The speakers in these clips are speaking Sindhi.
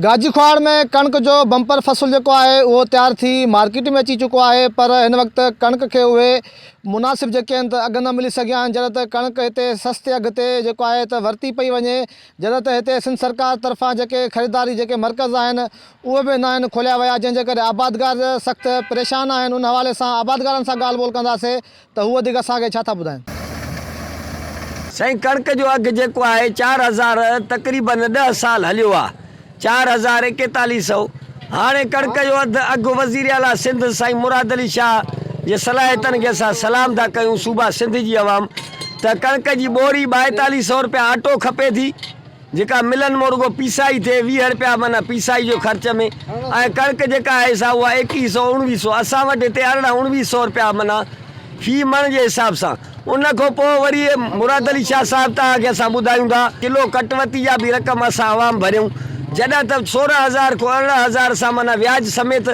گاجي کهاڙ ۾ ڪڻڪ جو بمپر فصل جيڪو آهي اهو تيار ٿي مارڪيٽ ۾ اچي چڪو آهي پر هن وقت ڪڻڪ کي اهي مناسب جيڪي آهن ته اگهه نه ملي سگهيا آهن جڏهن ته ڪڻڪ هتي سستي اگهه تي جيڪو آهي ته ورتي پئي وڃي جڏهن ته هتي سنڌ سرڪار طرفان جيڪي خريداري جيڪي مرڪز آهن اهي به ناهن کوليا ويا جنهن جي ڪري آبادگار سخت پريشان آهن ان حوالي سان آبادگارن سان ڳالهه ٻولهه ڪنداسين ته هو وڌيڪ اسان کي ڇا ٿا ٻڌائين. سائين ڪڻڪ جو اگهه جيڪو آهي 4000 تقريبن ڏهه سال هليو آ 4041 سئو هاڻي ڪڻڪ جو اڌ اگهه وزير اعليٰ سنڌ سائين مراد علي شاهه جي صلاحيتن کي اسان سلام ٿا ڪيون صوبا سنڌ جي عوام ته ڪڻڪ جي ٻوري 42 سئو رپيا آٽو کپي ٿي جيڪا ملن مون رڳو پيسائي ٿئي 20 رپيا معنيٰ پيسائي جو خرچ ۾ ۽ ڪڻڪ جيڪا آهي سا اها ايڪيهه سئو اڻويهه سئو اسان وٽ هتي ارڙهن اڻويهه سئو رپيا معنيٰ في مڻ جي حساب سان ان کان پوء وري مراد علي شاهه صاحب توهان کي اسان ٻڌايون ٿا ڪلو ڪٽوتي جا به رقم اسان عوام ڀريون جڏهن ته 16 هزار کان 18 هزار سان معنيٰ وياج سميت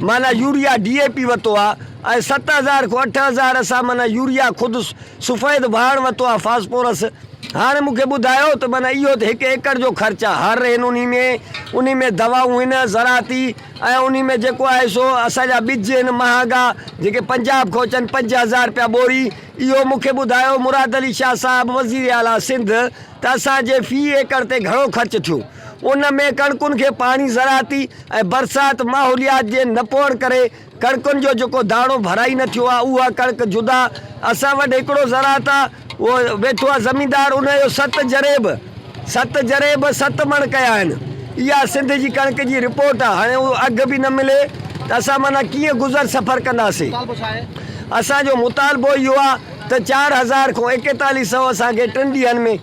معنيٰ يوريا ڊي اي پي وتو آهي ۽ 7 هزار کان 8 هزار اسان معنيٰ يوريا خود سفيد ڀاڻ وتو آ فاسفورس. هاڻي مون کي ٻڌايو ته معنيٰ اهو ته هڪ ايڪڙ جو خرچ آ. هر هن انهي ۾، انهي ۾ دوائون هن زراعتي ۽ انهي ۾ جيڪو آهي سو اسان جا ٻج هن مهانگا جيڪي پنجاب کان اچن 5000 رپيا ٻوري. اهو مون کي ٻڌايو مراد علي شاهه صاحب وزير اعليٰ سنڌ ته اسان جي في ايڪڙ تي گهڻو خرچ ٿيو. ان ۾ ڪڻڪن کي پاڻي زراعتي ۽ برسات ماحوليات جي نه پوڻ ڪري ڪڻڪن جو جيڪو داڻو ڀرائي نه ٿيو آ اها ڪڻڪ جدا اسان وٽ هڪڙو زراعت آ اهو ويٺو آ زميندار ان جو ست جريب ست جريب ست مڻ ڪيا آهن اها سنڌ جي ڪڻڪ جي رپورٽ آ هاڻي اهو اگهه به نه ملي ته اسان معنيٰ ڪيئن گذر سفر ڪنداسين اسان جو مطالبو اهو آ ته 4000 کان 41 سئو اسان کي ٽن ڏينهن ۾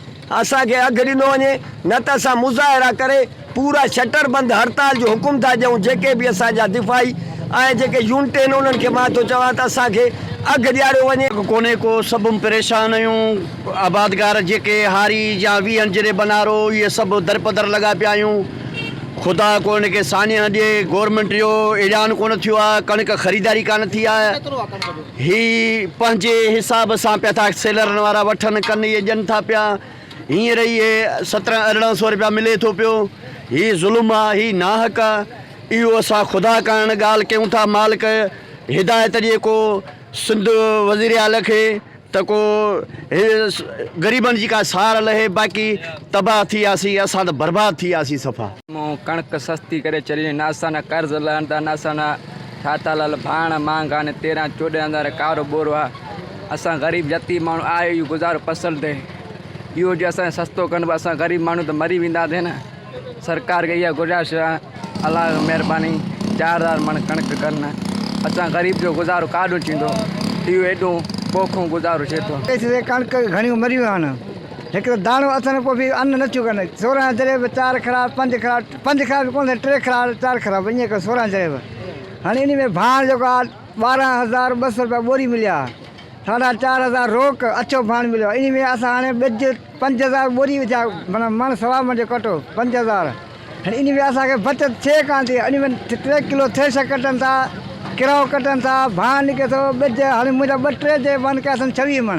اسان کي اگهه ڏنو وڃي نه ته اسان مظاهرا ڪري پورا شٽر بند هڙتال جو حڪم ٿا ڏيون جيڪي به اسان جا دفاعي ۽ جيڪي يونٽ آهن انهن کي مان ٿو چوان ته اسان کي اگهه ڏياريو وڃي. ڪونهي ڪو سڀ پريشان آهيون آبادگار جيڪي هاري يا ويهن جري بنارو اهي سڀ درپدر لڳا پيا آهيون خدا ڪو ان کي سانحه ڏي گورنمينٽ جو اعلان ڪونه ٿيو آهي ڪڻڪ خريداري ڪانه ٿي آهي هي پنهنجي حساب سان پيا ٿا سيلرن وارا وٺن ڪن اهي ڏين ٿا پيا هينئر اهي سترهن ارڙهن سو رپيا ملي ٿو پيو هي ظلم آ هي ناحق آ اهو اسان خدا ڪارڻ ڳالهه ڪيون ٿا مالڪ هدايت ڏي ڪو سنڌ وزير اعلي کي ته ڪو هي غريبن جي ڪا سار لهي باقي تباهه ٿي وياسين اسان ته برباد ٿي وياسين صفا. مون ڪڻڪ سستي ڪري ڇڏي نه اسان نه قرض لهن ٿا نه اسان نه ٺاتا لال ڀاڻ مهانگا آهن تيرهن چوڏهن هزار ڪارو ٻورو آ اسان غريب يتيم ماڻهو آهي اهو گذارو فصل تي اهو جي اسان کي سستو ڪن اسان غريب ماڻهو ته مري وينداسين نه سرڪار کي اها گذارش آهي الله جو مهرباني 4000 مڻ ڪڻڪ ڪن اسان غريب جو گذارو ڪاڏو ٿيندو اهو ايڏو پوکون گذارو ٿئي ٿو. هتي ڪڻڪ گهڻيون مريون آهن هڪ ته داڻو اٿن پوء به ان نه ٿيون ڪن 16 جريب چار خراب پنج خراب پنج خراب به ڪونه ٽي خراب چار خراب ائين ڪر 16 جريب هاڻي ان ۾ ڀاڻ جيڪو آهي 12200 روپيا ٻوري مليا ساڍا چار هزار روڪ اڇو ڀاڻ مليو انهي ۾ اسان هاڻي ٻج 5000 ٻوري وڌيا معنيٰ مڻ سوا مڻ جو ڪٽو 5000 هاڻي انهي ۾ اسان کي بچت ٿئي ڪانه ٿي انهي ۾ ٽي ڪلو ٿريشر ڪٽن ٿا ڪرايو ڪٽن ٿا ڀاڻ نڪري ٿو ٻج هاڻي منهنجا ٻه ٽي جي بند ڪيا اٿن 26 مڻ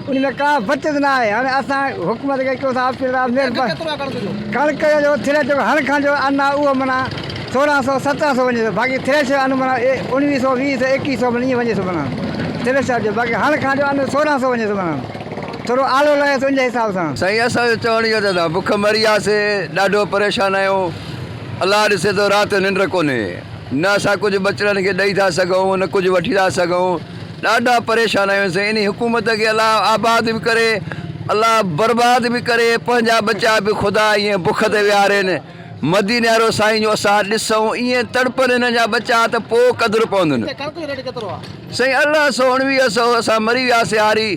انهي ۾ ڪا بچت نه آهي هاڻي اسان حڪومت کي ڪيون ٿا اپيل ته مهرباني ڪڻڪ جو ٿريشر جيڪو هڻ کان جو ان آهي اهو معنيٰ 16 سو 17 سو وڃي ٿو باقي ٿريشر ان معنيٰ 19 سو 20 سو 21 سو معنيٰ ائين وڃي ٿو معنيٰ ٿريشر جو باقي هڻ کان جو ان 16 سو وڃي ٿو معنيٰ ٿورو آلو لهي ٿو ان جي حساب سان. سائين اسان جو چوڻ اهو ته اسان بک مري وياسي ڏاڍو پريشان آهيون الله ڏسي ٿو رات جو ننڊ ڪونهي نه اسان ڪجهه ٻچڙن کي ڏئي ٿا سگهون نه ڪجهه وٺي ٿا سگهون ڏاڍا پريشان آهيون سائين انهي حڪومت کي الله آباد به ڪري الله برباد به ڪري پنهنجا ٻچا به خدا ائين بک تي ويهارين مديني وارو سائين جو اسان ڏسون ائين تڙپن هنن جا ٻچا ته پوء قدر پوندن سائين 18 سو 19 سو اسان مري وياسي هاري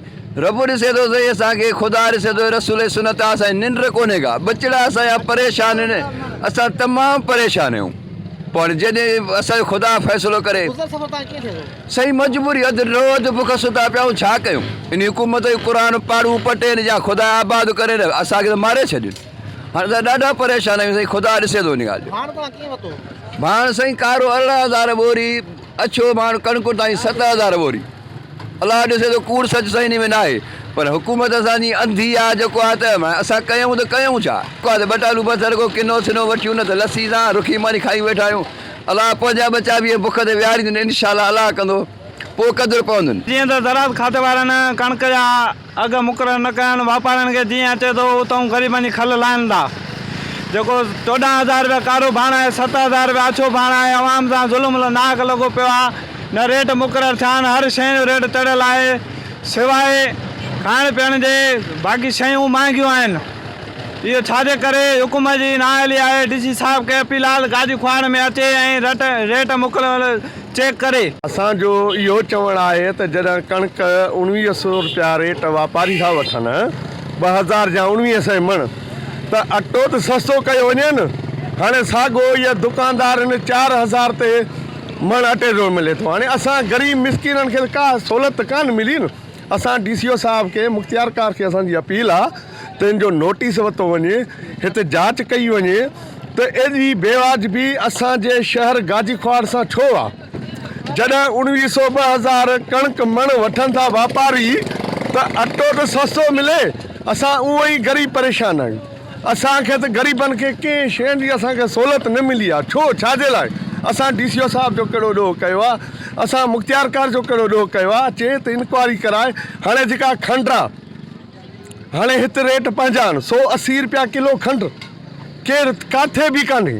رب ڏسي ٿو سائين اسان کي خدا ڏسي ٿو رسول سنت آ اسان جي ننڊ ڪونهي ڪا ٻچڙا اسان جا پريشان آهن اسان تمام پريشان آهيون پوء هاڻي جڏهن اسان جو خدا فيصلو ڪري سائين مجبوري اڌ رو اڌ بک ستا پيا آهيون ڇا ڪيون ان حڪومت جو قرآن پاڙون پٽين يا خدا آباد ڪري نه اسان کي ته ماري ڇڏين هاڻي اسان ڏاڍا پريشان آهيون سائين خدا ڏسي ٿو ان ڳالهه جو. ڀاڻ توهان ڪيئن ورتو؟ ڀاڻ سائين ڪارو 18 هزار ٻوري اڇو ڀاڻ ڪڻڪ تائين 7 هزار ٻوري الله ڏسي ٿو ڪوڙ سچ سائين انهي ۾ ناهي. پر حڪومت اسان جي انڌي آ جيڪو آ ته اسان ڪيون ته ڪيون ڇا؟ جيڪو آ ته ٻٽالو بصر ڪو ڪنو سنو وٺيون نه ته لسي سان رکي ماني کائي ويٺا آهيون. الله پنهنجا ٻچا به بک تي ويهاريندن انشاء الله الله ڪندو پوء قدر پوندن. جيئن ته زراعت کاتي وارن ڪڻڪ جا اگهه مقرر نه ڪيا آهن، واپارين کي جيئن اچي ٿو اتئون غريبن جي کل لاهين ٿا. جيڪو 14 هزار رپيا ڪارو ڀاڻ آهي، ست هزار رپيا اڇو ڀاڻ آهي، عوام سان ظلم ناحق لڳو پيو آهي، نه ريٽ مقرر ٿيا آهن، هر شيء جو ريٽ چڙهيل آهي، سواء کائڻ پيئڻ جي باقي شيون مهانگيون آهن. اهو ڇا جي ڪري حڪومت جي نااهلي آهي، ڊي سي صاحب کي اپيل آهي ته گاڏي کهاڙ ۾ اچي ۽ ريٽ مقرر چيڪ ڪري. اسان جو اهو چوڻ آهي ته جڏهن ڪڻڪ اڻويهه سو رپيا ريٽ واپاري ٿا وٺن 2000 يا اڻويهه سئين مڻ ته اٽو ته سستو ڪيو وڃي نه هاڻي ساڳو اهي دڪاندارن 4000 تي مڻ اٽي جو ملي ٿو هاڻي اسان غريب مسڪينن کي ته ڪا سهولت ڪانه ملي نه اسان ڊي سي او صاحب کي مختيارڪار کي اسان جي اپيل آ ته ان جو نوٽيس ورتو وڃي هتي جاچ ڪئي وڃي ته ايڏي بيواجبي اسان جي شهر گاجي خواڙ سان ڇو آ جڏهن اڻويهه سو 2000 ڪڻڪ مڻ وٺن ٿا واپاري ته اٽو ته سستو ملي اسان اونئن ئي غريب پريشان آهيون اسان کي ته غريبن کي ڪنهن شيء جي اسان کي سهولت نه ملي آ ڇو ڇا جي لاء اسان ڊي سي او صاحب جو ڪهڙو ڏوهه ڪيو آ اسان مختيارڪار جو ڪهڙو ڏوهه ڪيو آ اچي ته انڪوائري ڪرائي هاڻي جيڪا کنڊ آ هاڻي هت ريٽ پنهنجا آهن 180 رپيا ڪلو کنڊ ڪير ڪاٿي به ڪانهي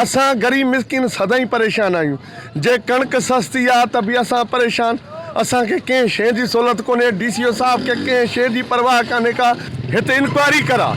اسان غريب مسڪين سدائين پريشان آهيون جي ڪڻڪ سستي آ ته به اسان پريشان اسان کي ڪنهن شيء جي سهولت ڪونهي ڊي سي او صاحب کي ڪنهن شيء جي پرواهه ڪانهي ڪا هت انڪوائري ڪرا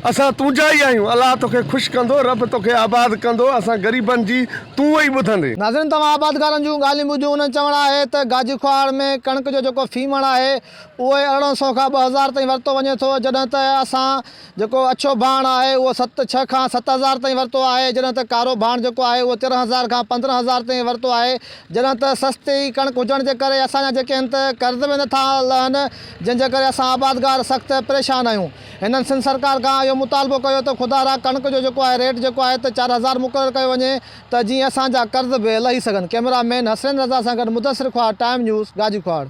اسان تنهنجا ئي آهيون الله توکي خوش ڪندو رب توکي آباد ڪندو اسان غريبن جي تون ئي ٻڌندين. ناظرين توهان آبادگارن جون ڳالهيون ٻڌيون انهن چوڻ آهي ته گاجي کهاڙ ۾ ڪڻڪ جو جيڪو في مڻ آهي اهو 1800 کان 2000 تائين ورتو وڃي ٿو جڏهن ته اسان جيڪو اڇو ڀاڻ آهي اهو ست ڇهه کان 7000 تائين ورتو آهي جڏهن ته ڪارو ڀاڻ جيڪو آهي اهو 13 هزار کان 15 هزار تائين ورتو آهي جڏهن ته سستي ڪڻڪ هجڻ جي ڪري اسان جا جيڪي آهن ته قرض به نٿا لهن جنهن جي ڪري اسان آبادگار سخت پريشان آهيون هنن سنڌ سرڪار کان اهو مطالبو ڪيو ته خدا را ڪڻڪ جو جيڪو آهي ريٽ جيڪو آهي ته 4000 مقرر ڪيو وڃي ته جيئن اسان جا قرض به لهي سگهن ڪئميرا مين حسنين رضا سان گڏ مدثر خواهه ٽائيم نيوز گاجي خواهڙ.